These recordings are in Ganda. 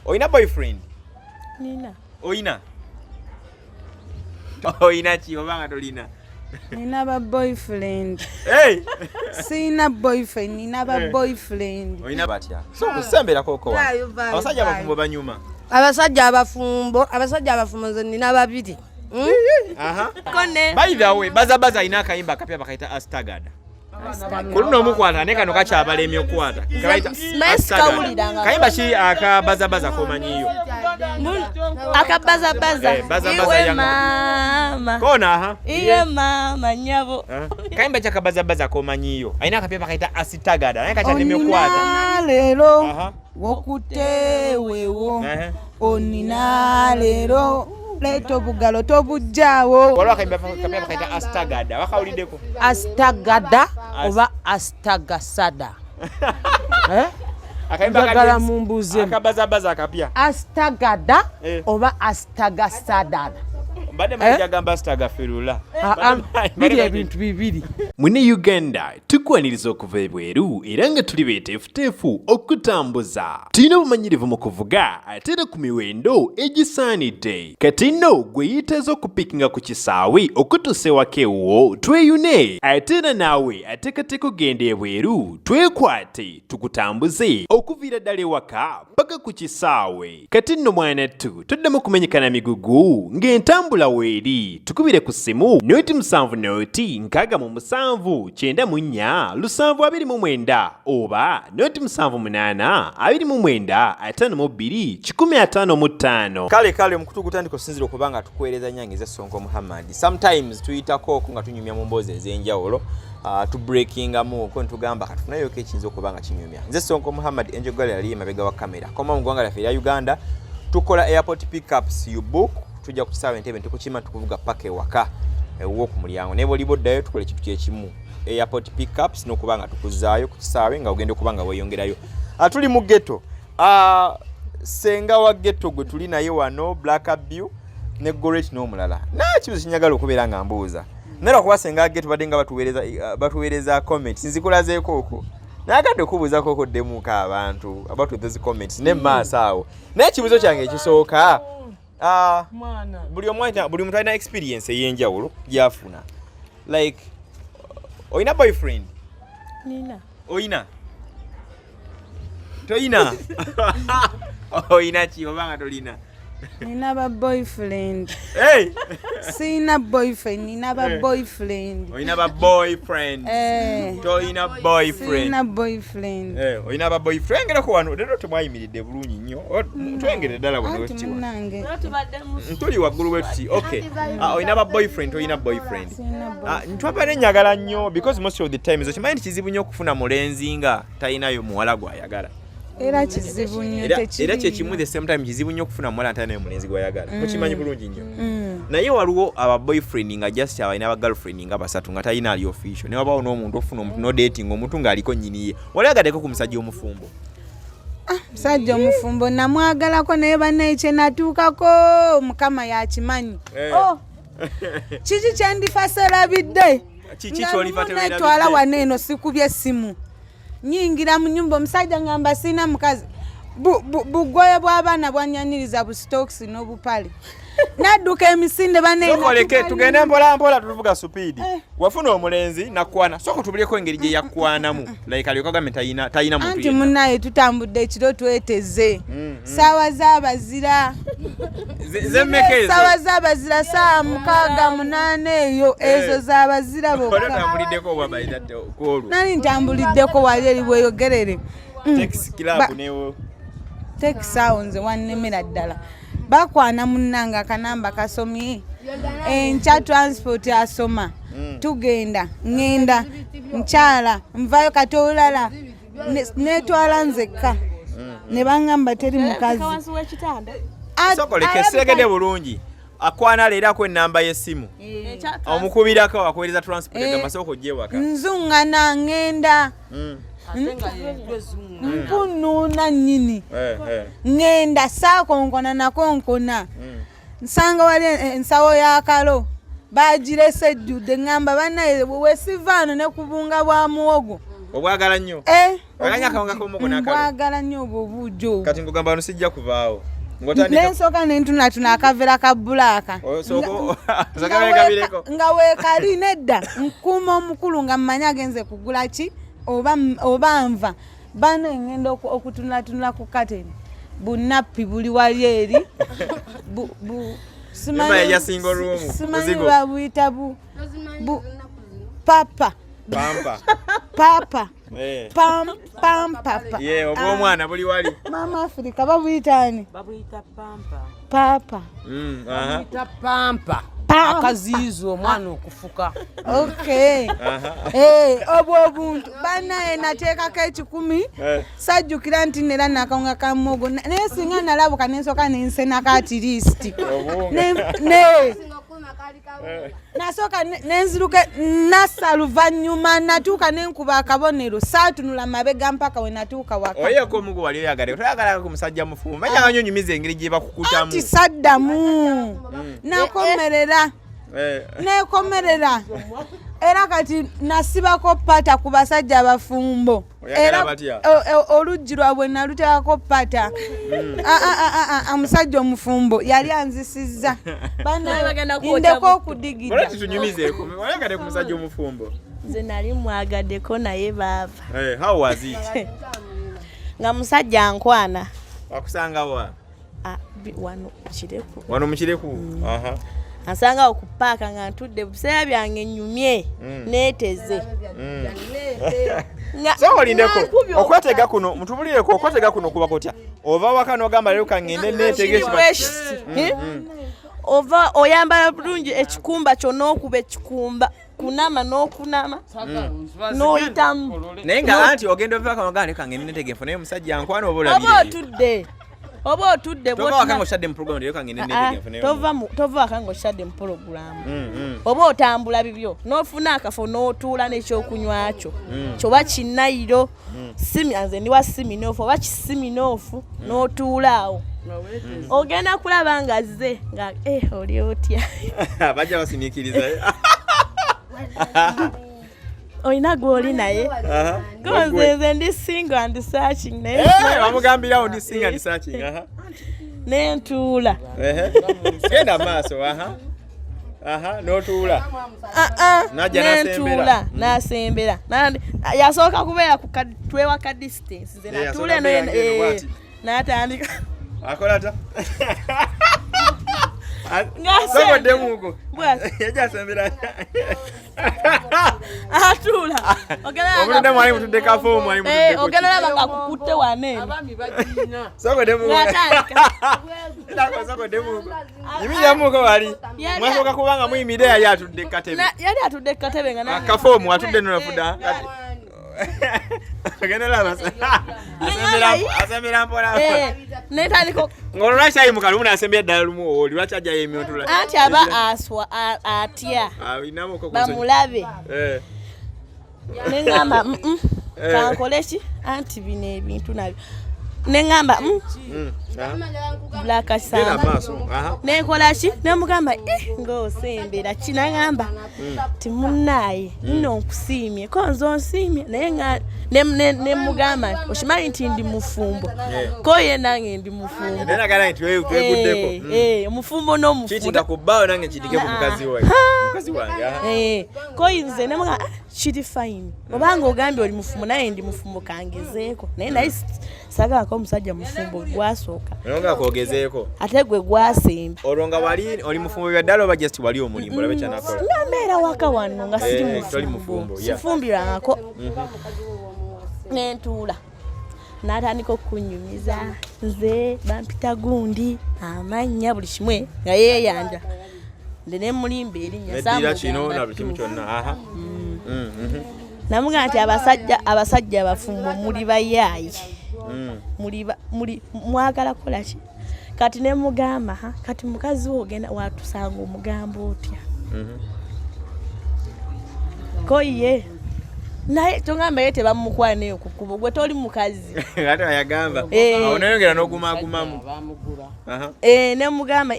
Olina boyfriend? Nina. Olina? Olina ki oba nga tolina? Nina ba boyfriend. Hey! Sina boyfriend, nina ba Eh. boyfriend. Olina batya? So kusemberako ko. Vaayo, vaayo, Abasajja vaayo. abafumbo banyuma. Abasajja abafumbo, abasajja abafumbo nze nina babiri. Aha. Kone. By the way, Baza Baza alina akayimba akapya bakayita Astagada. Ku luno omukwata naye kano kakyabalemye okukwata. Kabayita Naye Astagada. sikawuliranga. Kayimba ki aka Baza Baza komanyiyo? Akabazabaza. Eh, bazabaza Iwe yanga. maama. Kona aha. Iye maama nyabo. Ah. Kayimba ki akabazabaza komanyiyo? Alina akapya bakayita Astagada naye kakyalemye okukwata. Onina leero Aha. wokutewewo. Ehe. Onina leero leeta obugalo tobuggyaawo. Waliwo akayimba kapya bakayita Astagada. Wakawuliddeko? Astagada oba astagasada? Eh? Akayimba Njagala kati- mumbuuzeemu. Akabazabaza akapya. Astagada Eh. oba astagasada? Mbadde manyi gyagamba Astagafirula. Ah, ah, biri ebintu bibiri. Mune Uganda tukwaniriza okuva ebweru era nga tuli beeteefuteefu okutambuza. Tulina obumanyirivu mu kuvuga ate era ku miwendo egisaanidde. Kati nno gwe yeetaaza okupikinga ku kisaawe okutuusa ewaka ewuwo tweyune, ate era naawe ateekateeka okugenda ebweru twekwate tukutambuze okuviira ddala ewaka paka ku kisaawe. Kati nno mwanattu toddamu kumenyeka na migugu ng'entambula weeri. Tukubire ku ssimu 07 0 67 94 729 oba 078 29 52 155. Kale kale omukutu gutandika okusinzira okuba nga tukuweereza nyange ez'Essonko Muhammad. Sometimes tuyitako okwo nga tunyumya mu mboozi ez'enjawulo, tubreakingamu okwo netugamba katufunayoko ekiyinza okuba nga kinyumya. Nze Sonko Muhammad Angel yali emabega wa kamera. Koma mu ggwanga lyaffe erya Uganda tukola airport pickups, you book, tujja ku kisaawe Entebbe tukukima tukuvuga paka ewaka ewuwo ku mulyango. Naye bw'oliba oddayo tukola ekintu kyekimu, airport pickups n'okuba nga tukuzaayo ku kisaawe nga ogenda okuba nga weeyongerayo. Tuli mu ghetto. Senga wa ghetto gwe tuli naye wano, Black Abu ne Goret n'omulala. Naye ekibuzo kinyagala okubeera nga mbuuza, naye lwakuba senga wa ghetto badde nga batuweereza comments nzikulazeeko okwo, nayagadde okubuuzako okuddemuko abantu about those comments ne maaso awo. Naye ekibuuzo kyange ekisooka, buli omu buli muntu alina experience ey'enjawulo gy'afuna. Like olina boyfriend? Nina. Oyina? Toyina? Oyina ki oba nga tolina? Nina ba boyfriend. Hey! Sina boyfriend, nina ba Eh. boyfriend. Oyina ba boyfriend? Eh. Toyina boyfriend? Sina boyfriend. Eh, oyina ba boyfriend? Ngerako wano leero temwayimiridde bulungi nnyo. Twengere ddala wano Anti wekiti wano. munnange. Tuli waggulu bwe tuti. Okay. Ah, oyina ba boyfriend, toyina boyfriend? Sina. Ah, ntwabadde njagala nnyo because most of the times okimanyi nti kizibu nnyo okufuna mulenzi nga talinayo muwala gw'ayagala. Era kizibu nnyo. Era Tekiriiyo. era kyekimu, the same time kizibu nnyo okufuna muwala ntalinayo mulenzi gw'ayagala. Mukimanyi bulungi nnyo. Naye waliwo aba boyfriend nga just abalina aba girlfriend nga basatu nga talina ali official. Ne wabawo n'omuntu ofuna omuntu no dating omuntu ng'aliko nnyini ye. Wali agaddeko ku musajja omufumbo? Musajja omufumbo namwagalako, naye bannaye kye natuukako Mukama yakimanyi. Eh. Oh, kiki kyendifa serabidde? Kiki Nga ky'olifa lumu tewerabidde? netwala wano eno sikubye essimu, nyingira mu nyumba, omusajja ngamba siina mukazi. Bugoye bw'abaana bwanyaniriza, bu stocks n'obupale, nadduka emisinde bane. Sokoleke tugende mpola mpola, tuvuga speed. Wafuna omulenzi nakwana, sooka tubuleko engeri gye yakwanamu, like alyoka agambe talina muntu Anti yenna. Munnaye tutambudde ekiro, tweteze saawa z'abazira. Zemmeka ezo? Saawa z'abazira saawa 6, 8 eyo, ezo z'abazira Wali bokka. otambuliddeko oba by that kwolwo? Nali ntambuliddeko wali eri bweyogerere. Taxi club newo. Taxi awo nze wannemera ddala. Bakwana munnange, akanamba kasomye, enkya transport asoma, tugenda, ŋŋenda nkyala nvayo. Kati olulala netwala nzekka ne baŋŋamba teri mukazi. Wansi w'ekitanda. Sokoleke siregedde bulungi. Akwana leero, akuwa ennamba y'essimu, omukubirako, akuweereza transport, Eh. gamba sooka ojje ewaka. Nzuŋŋana ŋŋenda mpunuuna nnyini. Eh, eh. Ŋŋenda saakonkona nakonkona, nsanga wali ensawo y'akalo bagirese ejjudde. Ŋŋamba bannaye wesivaano ne ku bunga bwa muwogo. Obwagala nnyo. Eh, Oyagala akawunga k'omuwogo n'akalo. Mbwagala nnyo obwo obuugi obwo. Kati ngugamba wano sijja kuvaawo. Ng'otandika Nensooka nentunatuna akaveera ka bulaaka. Osooka weegabireko. Nga weekali nedda nkuuma omukulu nga mmanyi agenze kugula ki oba nva bana ngenda okutunulatunula ku kateni bunappi buli wali eri Nyumba ya single room, simanyi muzigo. babuyita papa. Pampa. Papa. Eh. Pam pam papa. Ye, obw'omwana buli wali. Mama Africa babuyita ani? Babuyita pampa. Papa. Aha. Babuyita pampa. Pampa. Akaziiza omwana okufuka. Okay. Eh, obwo obuntu banaye nateekako 100. Sajjukira nti nera nakawunga ka muwogo naye singa nalabuka nensooka nensenako atiriisiti. Obuwunga. Nasooka nenziruka nassa luvannyuma natuuka nenkuba akabonero saatunula mabega mpaka we natuuka waka. Oyeko omugu wali oyagala toyagala ku musajja mufumbo manya nga nyonyumiza engeri gye bakukutamu. Anti saddamu nakomerera. Nekomerera era kati nasibako pata ku basajja abafumbo. Oyagala Era batya? Oluggi lwabwe naluteekako pata. Omusajja omufumbo yali anzisizza. Naye bagenda kwokya Ndeko butto. okudigida. Lwaki tunyumizeeko oyagadde ku musajja omufumbo? Nze nali mwagaddeko naye baava. How was it? Nga musajja nkwana. Wakusanga wa? Ah, wano Kireku. Wano mu Kireku? Aha. Ansangawo ku paaka nga ntudde biseera byange nnyumye neeteze. Nga So olindeko nkubye okwetega kuno mutubulireko okwetega kuno kuba kutya? Ova waka n'ogamba leero ka ŋŋende neetege Kiri bwekiti. Ova oyambala bulungi ekikumba kyo n'okuba ekikumba kunama n'okunama n'oyitamu. Naye nga anti ogenda ova waka n'ogamba leero ka ŋŋende neetege nfuneyo omusajja ankwana oba Oba olabirire. otudde. Oba otudde Tova waka bw'otuna- ng'okyadde mu program leero ka ŋŋende Ah, neetege nfuneyo. tova waka ng'okyadde mu pulogulaamu. Oba otambula bibyo n'ofuna akafo n'otuula n'ekyokunywa kyo kyoba kinnayiro simi nze ndi wa siminoofu oba kisiminoofu n'otuula awo ogenda kulaba nga zze nga oli otya. Bajja basiniikiriza. Olina gw'oli naye Aha. konze nze ndi single and searching naye Bamugambirawo ndi single and searching. Aha. nentuula. Ehe. Genda maaso. Aha. Aha, n'otuula. Ah, ah, Najja nentuula n'asembera. n'asembera. Yasooka kubeera ku twewa ka distance nze Eh, natuula yasooka eno kubeera ng'eno bw'ati. n'atandika. Akola ata? Ng'asembera. Sokoddemuuko. Bw'ati. Yajja asembera. Atuula. Ogenda Omuludde mwali mutudde kafo mwali mutudde ku ogenda ki? olaba ng'akukutte wano eno. Abaami bagirina. Sokoddemuuko. Ng'atandika. Ndako sokoddemuuko. Yimiramuuko wali. Yali- Mwasooka kubanga muyimirire yali atudde ku katebe. Yali atudde ku katebe nga nange- Kafoomu atudde nolafuda. Ogenda olaba asembera mpola. Netandika Ng'olwo lwaki ayimuka lumu n'asembera ddala lumu oli lwaki ajjayo emyontula? Anti aba aswa atya Alinamuko ku nsonyi. bamulabe. Neŋŋamba kankole ki anti bino ebintu nabyo neŋŋamba Black Genda Samba. maaso. Aha. Nenkola ki nemugamba ng'osembera ki naŋŋamba ti munnaaye nno nkusiimye ko nze onsiimye naye nga nemugamba nti okimanyi nti ndi mufumbo ko ye nange ndi mufumbo. Naye nagala nti tweguddeko. Omufumbo n'omufumbo. Kiitinga ku bbaawo nange nkitike ku mukazi wange. Mukazi wange. Aha. Ko nze nemugamba kiri fine obanga ogambye oli mufumbo naye ndi mufumbo kangezeeko naye naye sagalako omusajja mufumbo gwasooka. Olwo nga kwogezeeko. Ate gwe gwasemba. Olwo nga wali oli mufumbo bya ddala oba just wali omulimbo olabe kyanakola? Nga mbeera waka wano nga siri Toli mufumbo. mufumbo, yeah. Sifumbirwangako. Nentuula n'atandika okunyumiza nze bampita gundi amannya buli kimwe nga yeeyanja nze nemulimba erinnya Neddira kino saamugamba na buli kimu ttuufu. kyonna. Aha. Namugamba nti abasajja abafumbo muli bayaayi. Muli mwagala kukola ki? Kati nemugamba, ha, kati mukazi wo ogenda watusanga omugamba otya? Ko ye naye togamba ye tebamukwana eyo ku kkubo gwe toli mukazi. Ate ayagamba. Awo nayongera n'ogumagumamu. Bamugula. Aha. Nemugamba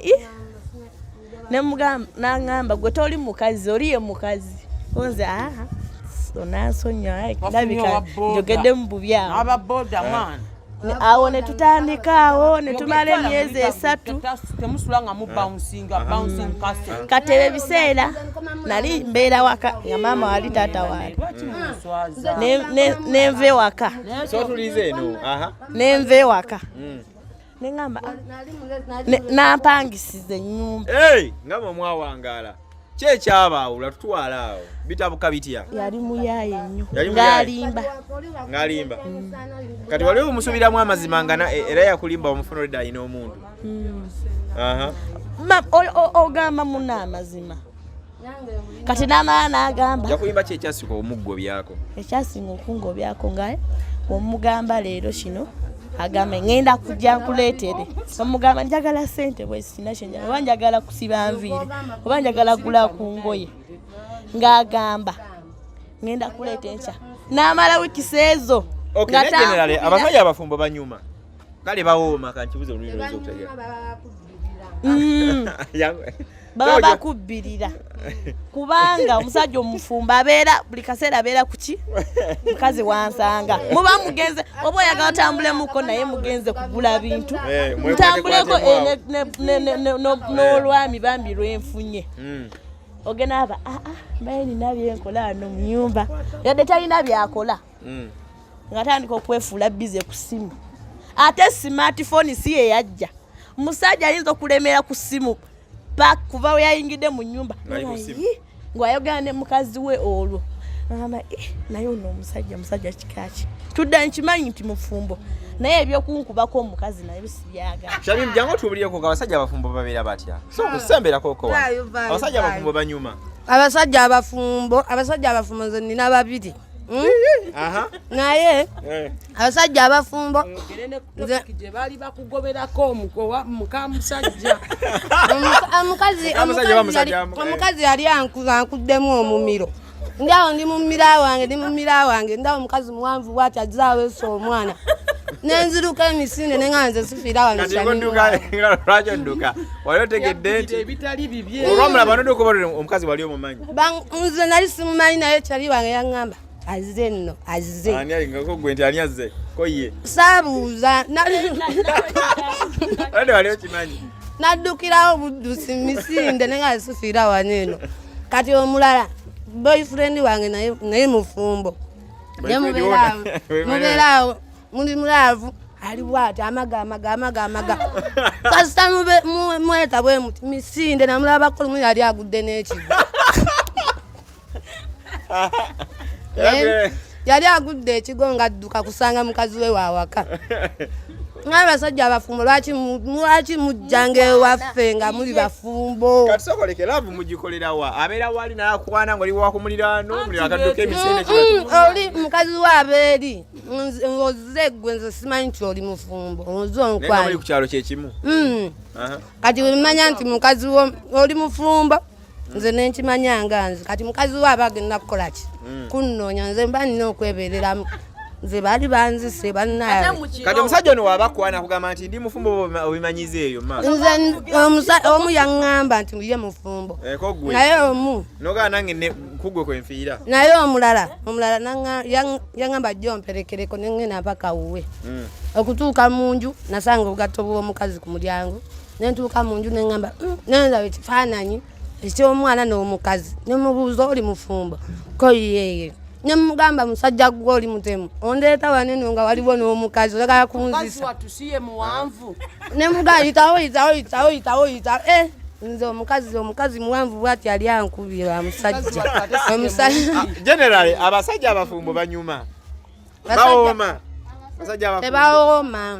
nemugamba naŋŋamba gwe toli mukazi oli ye mukazi ko nze aha. Onansonyiwa Wafunye ndabika owa boda. njogedde mu bubi awo. Aba boda mwana. Awo ne tutandika awo ne tumala emyezi 3. Temusula nga mu bouncing, bouncing castle. Kati ebyo ebiseera nali mbeera waka nga maama wali taata waali. Lwaki munswaza? Nenva ewaka. So tulize eno. Aha. Nenva ewaka. Neŋŋamba nampangisiza ennyumba. Hey, nga mwe mwawangaala. Ki ekyabaawula tutwala awo bitabuka bitya? Yali muyaaye nnyo. Yali muyaaye. Ng'alimba. Ng'alimba. Kati wali omusuubiramu amazima nga era yakulimba omufuna olidde alina omuntu. Aha. Ogamba munno amazima. Kati n'amala n'agamba. Yakulimba ki ekyasooka omugobyako? Ekyasinga okungobyako nga omugamba leero kino agamba ngenda kujja nkuleetere. Omugamba njagala ssente bwe sina kye njagala, oba njagala kusiba nviiri, oba njagala gula ku ngoye. Ng'agamba ngenda kuleeta enkya. N'amala wiiki ezo. Okay, Nga naye generally tankubira. abasajja abafumbo banyuma. Kale bawooma kankibuze olulimi luyinza okutegeera. Baba bakubbirira. Kubanga omusajja omufumbo abeera buli kaseera abeera ku ki? Mukazi wansanga. Muba mugenze oba oyagala otambulemuko naye mugenze kugula bintu. Mutambuleko n'olwami bambi lwenfunye. Ogenda aba mbaye nina byenkola wano mu nnyumba. Yadde talina byakola. Ng'atandika okwefuula bize ku ssimu. Ate smartphone si ye yajja. Musajja ayinza okulemera ku ssimu kuva we yayingidde mu nnyumba. Ng'ayogera ne mukazi we olwo. Agamba, naye ono omusajja musajja kika ki? Tudda nkimanyi nti mufumbo. Naye ebyokunkubako omukazi naye sibyagala. Shamim, jangu otubuulireko nga abasajja abafumbo babeera batya? So kusemberako ko wano. Abasajja abafumbo banyuma. Abasajja abafumbo nze nnina babiri. Naye abasajja abafumbo gye baali bakugoberako muka musajja. Omukazi yali ankuddemu omumiro. Ndawo ndi mumira wange, ndawo omukazi muwanvu bw'ati azze aweesa omwana. Nenziruka emisinde ne nga nze sifiira wano. Kati nduka, lwaki odduka? Wali otegedde nti ebitali bibye. Olwamulaba n'odduka oba omukazi wali omumanyi? Nze nali simumanyi naye kyali wange yaŋŋamba azze nno, azze. Ani alingako gwe nti ani azze? Ko ye. Saabuuza. Olwedde wali okimanyi? Naddukirawo buddusi misinde ne nga sifiira wano eno. Kati omulala boyfriend wange naye mufumbo. Naye mubeeraawo muli mulaavu ali bw'ati amaga. Kasita mweta bwe muti misinde namulabako lumu yali agudde n'ekigo. Yali agudde ekigo ng'adduka kusanga mukazi we wawaka. Ng'abasajja abafumbo lwaki mujjanga ewaffe nga muli bafumbo? Kati sooka laavu mugikolera wa? Abeera wali n'akwana ng'oli wa ku muliraano, muliraano akadduka emisinde kiba. Oli mukazi we abeeri ng'ozze ggwe nze simanyi nti oli mufumbo, ozze onkwana. Naye nga muli ku kyalo kye kimu. Kati bwe mmanya nti mukazi wo oli mufumbo, nze ne nkimanya nga nze. Kati mukazi we aba agenda kukola ki? Kunnoonya nze mba nnina okwebeereramu. Nze baali banzise bannaabe. Kati omusajja ono w'aba akwana akugamba nti ndi mufumbo obimanyiza eyo maaso. Nze omu yaŋŋamba nti ye mufumbo. Naye omu. N'ogamba nange kugwe kwe nfiira. Naye omulala yaŋŋamba ajje omperekereko ne ŋŋenda mpaka wuwe. Okutuuka mu nju nasanga obugatto bw'omukazi ku mulyango. Ne ntuuka mu nju ne ŋŋamba, ne ndaba ekifaananyi eky'omwana n'omukazi. Ne mubuuza oli mufumbo? Ko yeeye. Ne mugamba musajja gwe oli mutemu. Ondeeta wano eno nga waliwo n'omukazi oyagala kunzisa. Mukazi wattu si ye muwanvu. Ne mugamba yitawo. Nze omukazi muwanvu bw'ati yali ankubye wa musajja. Generally abasajja abafumbo banyuma. Bawooma. Abasajja abafumbo. Tebawooma.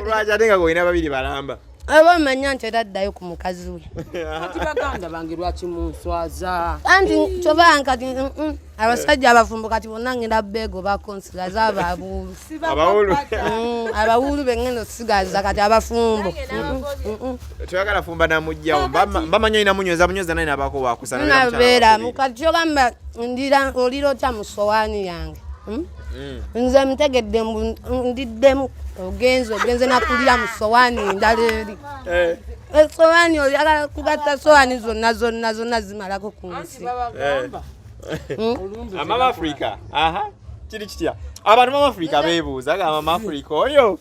Lwaki ate nga gw'olina babiri balamba? Aba omanya nti era addayo ku mukazi we. Kati baganda bange lwaki munswaza? Anti kyova kati abasajja abafumbo kati bonna ngenda beegobako nsigaze abawuulu. Abawuulu. Abawuulu be ngenda okusigaza kati abafumbo. Toyagala fumba namuggyawo. Mbamanyi olina munyweza munyweza naye n'abaako waakusana. Nabeera kati kyogamba ndira olira otya mu ssowaani yange. Nze ntegedde ndiddemu ogenze nakulira mu ssowaani ndala eri. Essowaani oyagala kugatta ssowaani zonna zimalako ku nsi. Amama Africa, aha, kiri kitya? Abantu Mama Africa beebuuza, gamba Mama Africa oyo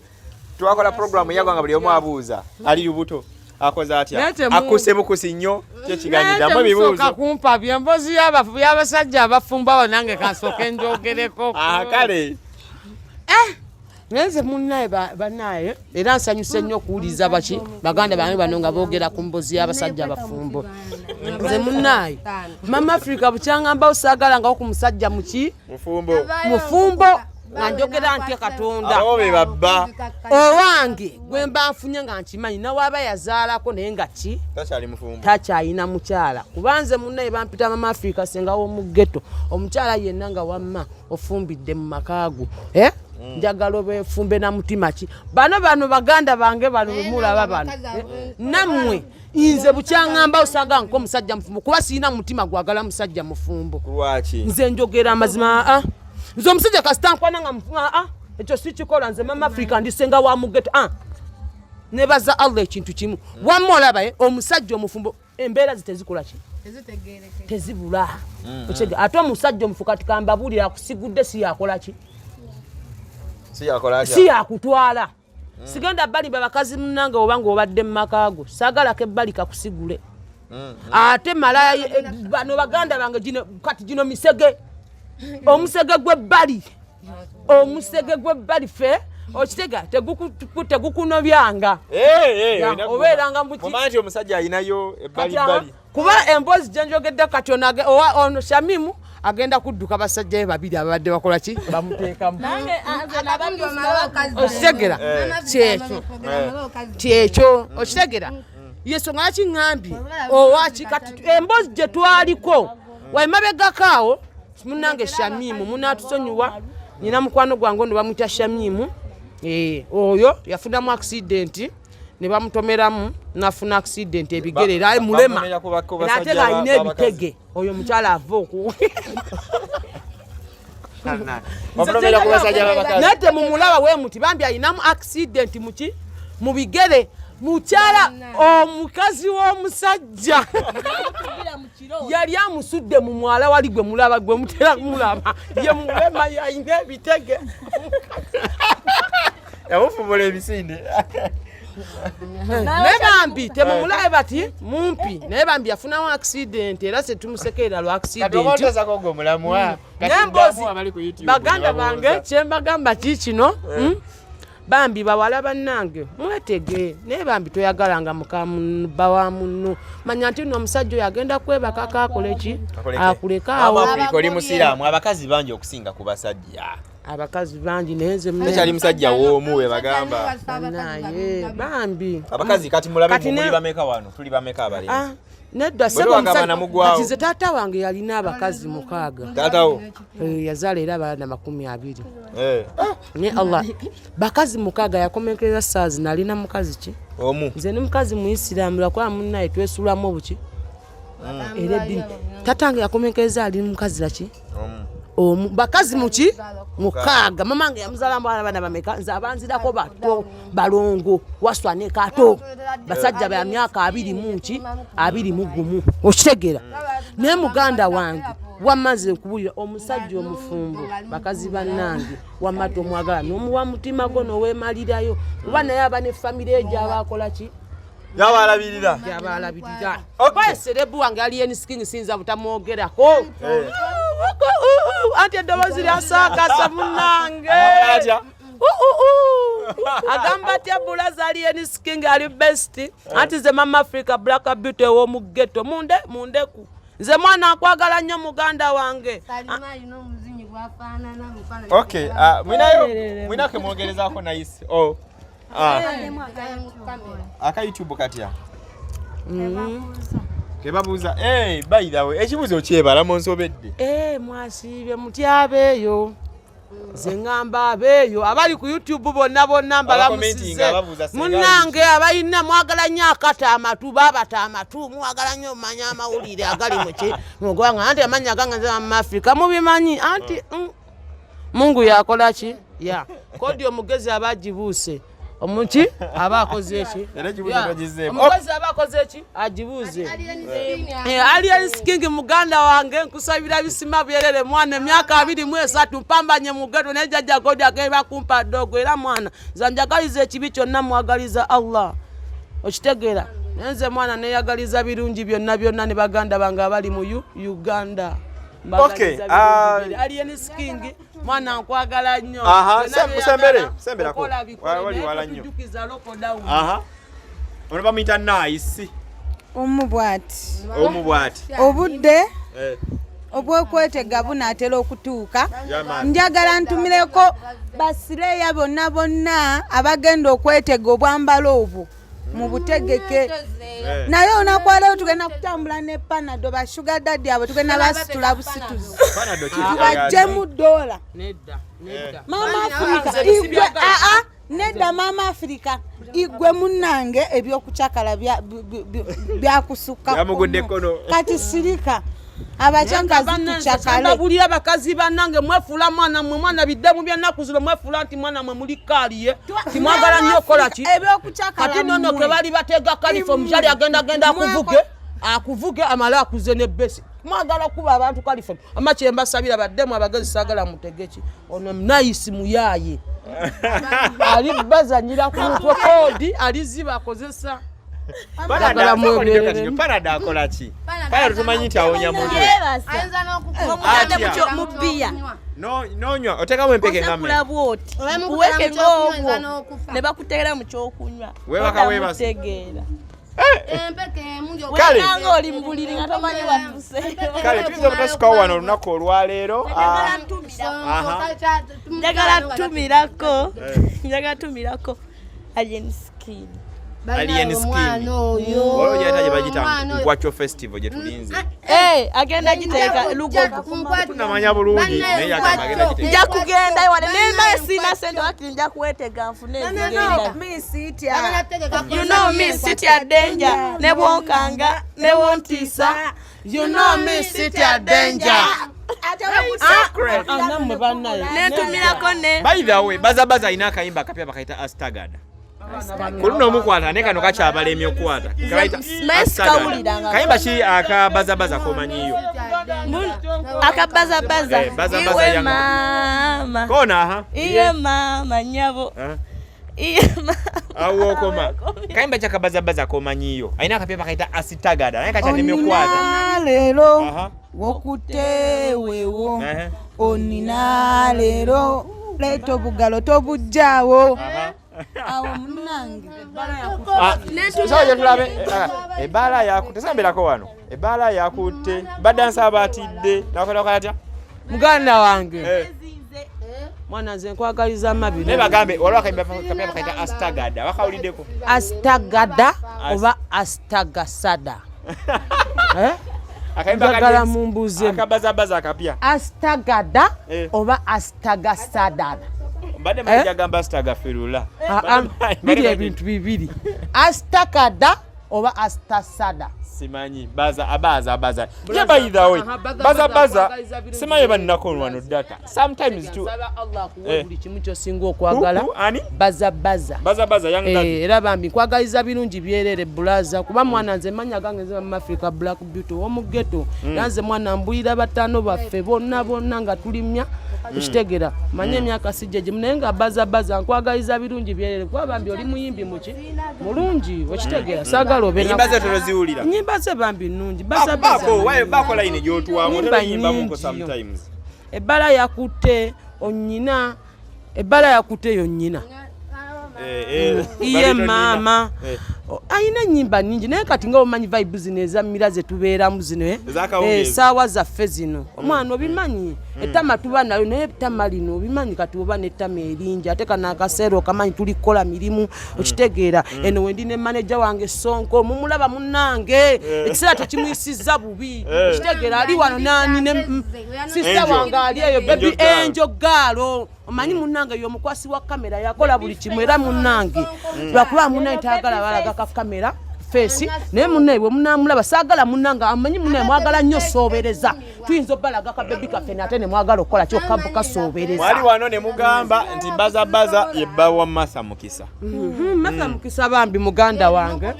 twakola programu yagwa nga buli omu abuuza ali lubuto, akoze atya, Naye akuse bukusi nnyo, kyekiganyiddamu Naye temusooka ebibuuzo. kumpa byemboozi y'abasajja abafumbo abo, nange kansooke njogereko. Ah, kale. Naye nze munnaye bannaye era nsanyuse nnyo okuwuliriza baki baganda bange bano nga boogera ku mbozi y'abasajja abafumbo. Nze munnaye Mama Africa bukyangambawo saagalangawo ku musajja muki mufumbo mufumbo, nga njogera ntya Katonda. Abo be babba. Owange gwe mba nfunye nga nkimanyi nawaaba yazaalako naye nga ki takyali mufumbo, takyayina mukyala, kuba nze munnaye bampita Mama Africa senga w'omu ghetto. Omukyala yenna nga wamma ofumbidde mu makaago, eh? Njagala obefumbe na mutima ki. Bano baganda bange bano bemulaba bano, eh? Nammwe nze bukyaŋŋamba osanga nko omusajja mufumbo, kuba sirina mutima gwagala musajja mufumbo. Lwaki? Nze njogera amazima. Aa, nze omusajja kasita nkwana nga aa, ekyo sikikola. Nze Mama Africa ndisenga wa mu ghetto. Ah, nebaza Allah ekintu kimu, wamma olabaye omusajja omufumbo embeera ze tezikola ki, tezibula. Okitegeera? Ate omusajja omufu kati kambabuulira, akusigudde si yakola ki, si yakola atya? Si yakutwala. Sigenda balimba bakazi munange, oba nga obadde mu maka go, saagalako ebbali kakusigule. Ate malaya bano baganda bange gino kati gino misege, omusege gw'ebbali, omusege gw'ebbali fe okitega tegukunobyanga. Eh, eh, obeeranga mu Mumanyi nti omusajja alinayo Kati ebbalibbali. Kuba emboozi gye njogedde kati ono ono Shamimu agenda kudduka basajja be babiri ababadde bakola ki bamuteekamu. Okitegera? Kyekyo kyekyo, okitegera? Yensonga lwaki ŋŋambye owaki kati emboozi gye twaliko waimabegako awo. Munange Shamimu munatusonyiwa, nina mukwano gwange ono bamwita Shamimu. Eh, oyo yafunamu accident ne bamutomeramu nafuna accident ebigere era mulema. Bamutomera ku Era ate basajja ng'alina b'abakazi. ebitege. Oyo omukyala ava oku Bamutomera ku basajja b'abakazi. Naye temumulaba we muti, bambi alinamu accident muki mu bigere. Mukyala omukazi w'omusajja yali amusudde mu mwala wali gwe mulaba, gwe mutera mulaba, ye mulema yalina ebitege. Yamufumula emisinde. Naye bambi temumulabe bati mumpi, naye bambi yafunamu accident era setumusekerera lwa accident. Otozako gwe omulamwa. Naye mboozi baganda bange kyembagamba kikino, Bambi bawala bannange mwetege, naye bambi toyagalanga muka wa munno. Manya nti nno omusajja oyo agenda kwebakako akole ki, akuleke awo. Afrika oli musiraamu, abakazi bangi okusinga ku basajja. Abakazi bangi naye nze Tekyali musajja w'omu we bagamba. Naye bambi Abakazi kati mulabe. Kati Muli bameka wano? Tuli bameka abalenzi? Ah, nedda Bwe tubagamba namugwawo. Kati nze taata wange yalina abakazi 6. Taatawo? Eh, yazaala era abaana 20. Eh, Naye Allah bakazi 6 yakomekereza saazi nalina mukazi ki? Omu. Nze ni mukazi muisiraamu lwakuba munnaye twesulamu obuki era eddiini. Tatange yakomekereza ali mukazi laki? Omu. Omu. Bakazi muki 6. Mama nge yamuzaalamu abaana bameka? Nze abanzirako bato balongo Waswa ne Kato, basajja ba myaka abiri munki 21, okitegeera? Naye muganda wange wamma nze nkubulira, omusajja omufumbo, bakazi bannange, wamma tomwagala n'omuwa mutima gwo noweemalirayo, kuba naye aba ne famire ye gyaba akola ki, Yaba alabirira. Gyaba alabirira. Okay. Celeb wange Alien Skin siyinza butamwogerako, anti eddoboozi lyasaakasa munange. Agamba atya? Agamba atya? Bulaza Alien Skin ali best, anti ze Mama Africa Black Beauty ew'omu ghetto munde mundeku. Nze mwana nkwagala nnyo muganda wange. Salima alina omuzinyi gwafaanana mufaananyi. Okay, ah, mwinayo mwinako emwogerezaako nice. Oh. Ah, aka YouTube katya? Kebabuuza. Hey, by the way, ekibuuzo kyebala mu nsobedde. Eh, mwasiibye mutya abeeyo? Nze ŋŋamba abeeyo abali ku YouTube bonna bonna mbalamusize. Abakomentinga babuuza senga. Munnange abalina mwagala nnyo akata amatu, babata amatu, mwagala nnyo omanya amawulire agali muki mugwanga, anti amannya gange nze Mama Africa mubimanyi, anti mungu yakola ki ya kodi omugezi aba agibuuse. Omuki aba akoze eki? Era ekibuuzo togizeemu. Omukazi aba akoze eki? Agibuuze. Alien Skin muganda wange, nkusabira bisima byerere mwana, emyaka 23 mpambanye mu ghetto, naye jjajja Godi agenda kumpa ddogo. Era mwana nze njagaliza ekibi kyonna, mwagaliza Allah, okitegeera? Naye nze mwana neyagaliza birungi byonna byonna ne baganda bange abali mu Uganda. Okay, Mbagaliza birungi byerere. Alien Skin mwana nkwagala nnyo. Aha, Byonna sembere, byeyagala semberako. okola bikole, Wali naye wala nnyo. totujjukiza lockdown. Aha, ono bamuyita Nice. Omu bw'ati. Omu bw'ati. Obudde obwokwetega bunaatera okutuuka. Yeah, man. Njagala ntumireko basireeya bonna bonna abagenda okwetega obwambalo obwo mu butegeke, naye olunaku lwaleero tugenda kutambula ne Panado. Ba sugar daddy abo tugenda basitula busituzi, Panado ki? tubajjemu dola. Nedda, nedda. Mama Afrika, Nze igwe sibyagala. aa, nedda. Mama Afrika, igwe munnange, ebyokucakala byakusukka. Byamugudde kkono. Kati sirika, abakyakazi tucakale. Mbabulira bakazi bannange, mwefuula mwana mwe, mwana biddemu byannaku zino, mwefuula nti mwana mwe muli kaaliye, timwagala nnyo okukola ki? Ebyokucakala Kati nono mmwe. ke bali batega kalifa, omukyali agenda genda akuvuge akuvuge amale akuze ne besi. Mwagala kuba abantu kalifa ama kyembasabira baddemu abagezi, saagala mutegeki. Ono Nayisi muyaaye, ali bazanyira ku mutwe, koodi aliziba akozesa. Njagala mwebereremu. Panado akola ki? Panado tumanyi nti awonya mutwe. Yeebasa. Ayinza n'okukuba. Omutadde Atya. mu bbiya. Nonywa otekamu empeke nga Osekula mmeka? bwoti, Oba buweke mukutera mu kyokunywa, ng'obwo oyinza n'okufa. ne bakuteera mu kyokunywa. Weebaka weebase. Otamutegeera. Empeke emu yokka. Kale. Wekanga oli mu buliri nga tomanyi watuse. Kale tuyinza obutasukawo wano olunaku olwaleero. Aha. Njagala tumirako, njagala tumirako Alien Skin. Alien Skin. Omwana oyo. Waliwo gyayita gye bagita Omwana oyo. Nkwacho Festival gye tulinze. Agenda giteeka Lugogo. Tunamanya bulungi, naye yagamba agenda giteeka. Nja kugendayo wane nembayo sirina sente, wakiri nja kwetega nfune ezigenda. You know me, sitya danger, ne bwonkanga ne bwontiisa. You know me, sitya danger. Ah, nammwe bannaye. Nentumirako ne By the way, Bazabaza alina akayimba akapya bakayita Astagada. Ku luno omukwata, naye kano kakyabalemye okukwata. Kabayita Naye Astagada. sikawuliranga. Kayimba ki aka Bazabaza komanyiyo? Akabazabaza. Eh, bazabaza Iwe yangu. maama. Kona aha. Iye maama nyabo. Ah. Iye maama. Awo okoma. Kayimba ki akabazabaza komanyiyo? Alina akapya bakayita Astagada, naye kakyalemye okukwata. Onina leero Aha. wokutewewo. Ehe. Onina leero, leeta obugalo tobuggyaawo. Aha. Awo munange. Ah, sawa gye tulabe ebbaala yakutte, semberako wano, ebbaala yakutte, badansa abatidde nakola atya? Muganda wange, mwana nze nkwagaliza amabi. Naye bagambe waliwo akayimba kapya bakayita Astagada, bakawuliddeko? Astagada oba Astagasada? Eh? Akayimba Njagala mumbuuze. Akabazabaza akapya. Astagada Eh. oba Astagasada? Mbadde manyi jagamba Astagafirula. Ah, ah, biri ebintu bibiri, Astakada oba Astasada. Simanyi baza abaza abaza ye. By the way, Aha, baza- baza baza baza akwagaliza birungi. simanyi bannako wano data sometimes tu Nsaba Allah akuwe Eh. buli kimu kyosinga okwagala. Ani? Baza baza. Baza baza young daddy. Eh, era bambi nkwagaliza birungi byerere bulaza, kuba mwana nze manya gange nze Mama Africa Black Beauty owomu ghetto. Era nze mwana mbulira bataano baffe bonna bonna nga tulimya, okitegera? Manye emyaka si gyegimu, naye nga baza baza nkwagaliza birungi byerere, kuba bambi oli muyimbi muki mulungi, okitegera? Saagala obe Enyimba ze toziwulira? Enyimba ze bambi nnungi. Baza baza. Bako wayo, bako line gyotuwamu. Nyimba Otera yimbamuko nnyingi. sometimes. Ebbala yakutte onyina, ebbala yakutte yonnyina. Iye Barito. Maama. Nina. Ayina ennyimba nnyingi, naye kati nga omanyi vibe zino ezammira zetubeeramu zino, eh? Ez'akawungeezi. Eh, saawa zaffe zino omwana obimanyi, ettama tuba nayo, naye ettama lino obimanyi kati oba n'ettama eringi, ate kano akaseera okamanyi tuli kukola mirimu, okitegeera? Eno wendi ne maneja wange Sonko, mumulaba munnange, ekiseera tekimuyisizza bubi, okitegeera? Ali wano nani ne sisita Angel. wange ali eyo, baby. Angel Girl. Angel Gaalo, omanyi munnange y'omukwasi wa kamera, yakola buli kimu. Era munnange lwakuba munnange tayagala balaga ka kamera face, naye munnaye bwe munaamulaba, saagala munnange amanyi munnaye mwagala nnyo soobereza. Tuyinza obbalaga kabebi kaffe nate ne mwagala okukola kyokka bukasoobereza. Mwali wano ne mugamba nti baza baza ye bba wa Martha Mukisa. Martha Mukisa bambi muganda wange.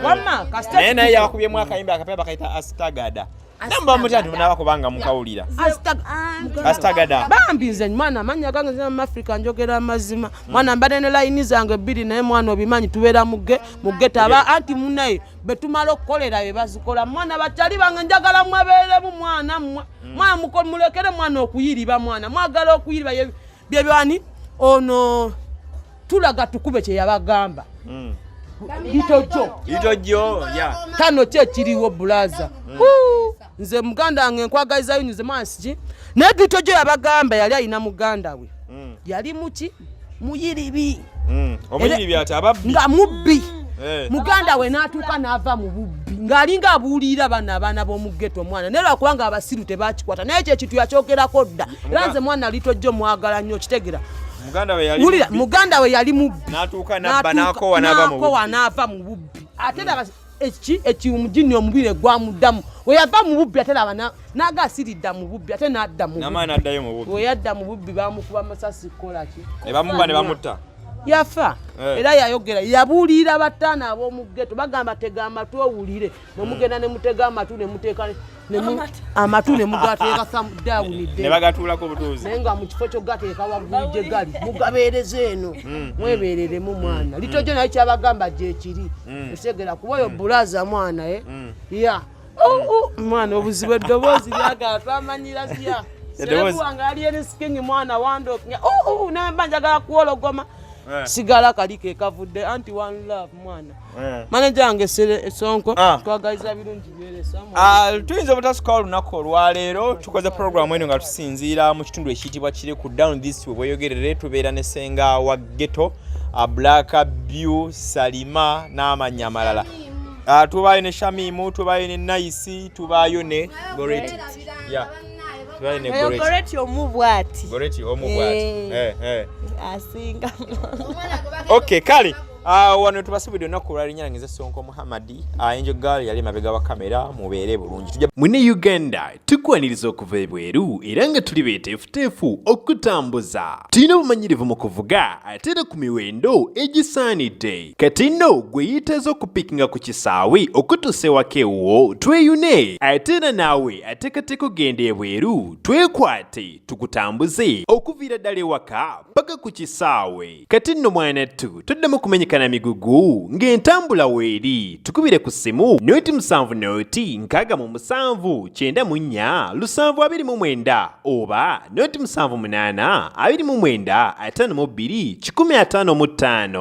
Wamma kasita Naye naye yakubyemu akayimba akapya bakayita Astagada. Namba mutya nti munaba kubanga mukawulira. Astagada. Bambi nze mwana amannya gange nze mu Africa njogera amazima. Mwana mbadde ne layini zange bbiri naye mwana obimanyi tubeera muge mugeta aba anti munaye betumala okukolera be bazikola mwana bakyali bange njagala mwebeeremu mwana mmwe mwana mulekere mwana okuyiriba mwana mwagala okuyiriba byebyani ono tulaga tukube kye yabagamba litojo Litojo ya tano ki ekiriwo bulaza nze muganda wange nkwagaliza nze mwana siki naye litojo yabagamba yali alina muganda we yali muki muyiribi Omuyiribi ati ababbi nga mubbi Eh. Muganda we n'atuuka n'ava mu bubbi ng'alinga abuulira bano abaana b'omu ghetto omwana naye lwakubanga abasiru tebakikwata naye ekyo ekintu yakyogerako dda era nze mwana litojjo mwagala nnyo okitegera. Muganda we yali Wulira mubbi. Muganda we yali mubbi. N'atuuka n'abba n'akoowa n'ava mu N'akoowa bubbi. N'ava mu bubbi ate laba eki ekimujini omubiri gwamuddamu we yava mu bubbi ate laba n'aga asiridda mu bubbi ate n'adda mu N'amaanyi bubbi. n'addayo mu bubbi. We yadda mu bubbi bamukuba masasi kukola ki? Ne bamuba ne bamutta. Yafa. Eh. Era yayogera yabuulira bataano ab'omu ghetto bagamba tega amatu owulire nemugenda ne mutega amatu ne muteeka amatu ne mugateeka down. Ne bagatuulako obutuuzi. Naye nga mu kifo kyogateeka waggulu gye gali mugabeereza eno mwebeereremu mwana litojo naye kyabagamba gyekiri osegera kuba oyo bulaza mwana e ya mwana obuzibu eddoboozi lyagala twamanyira sya. Eddoboozi- Serebu wange ali eriskingi mwana wandoka naye mba njagala kuwologoma. Eh. Sigala kali ke kavudde anti one love mwana. Eh. Maneja wange Sere Esonko Ah. twagaliza birungi byeresa. Ah, tuyinza obutasukawo olunaku olwaleero tukoze programu eno nga tusinziira mu kitundu ekiyitibwa kiri ku down this we bweyogerere tubeera ne senga wa ghetto Black Bew Salima n'amannya amalala. Ah, tubaayo ne Shamimu, tubaayo ne Naisi, tubaayo ne Goreti. Yeah. Tubaayo ne Oyo Goreti. Goreti omu bw'ati. Goreti omu bw'ati. Eh. Eh, eh. Asinga. Okay, kale wano tubasibidde olunaku olwaleero nze Sonko Muhammadi Angel Girl yali mabega wa kamera mubeere bulungi tujja Mune Uganda tukwaniriza okuva ebweru era nga tuli beeteefuteefu okutambuza. Tulina obumanyirivu mu kuvuga ate era ku miwendo egisaanidde. Kati nno gwe yeetaaza okupikinga ku kisaawe okutuusa ewaka ewuwo tweyune ate era naawe ateekateeka okugenda ebweru twekwate tukutambuze okuviira ddala ewaka paka ku kisaawe. Kati nno mwanattu toddamu kumenyekana migugu ng'entambula weeri tukubire ku ssimu 070 67 94 729 oba 078 29 52 155.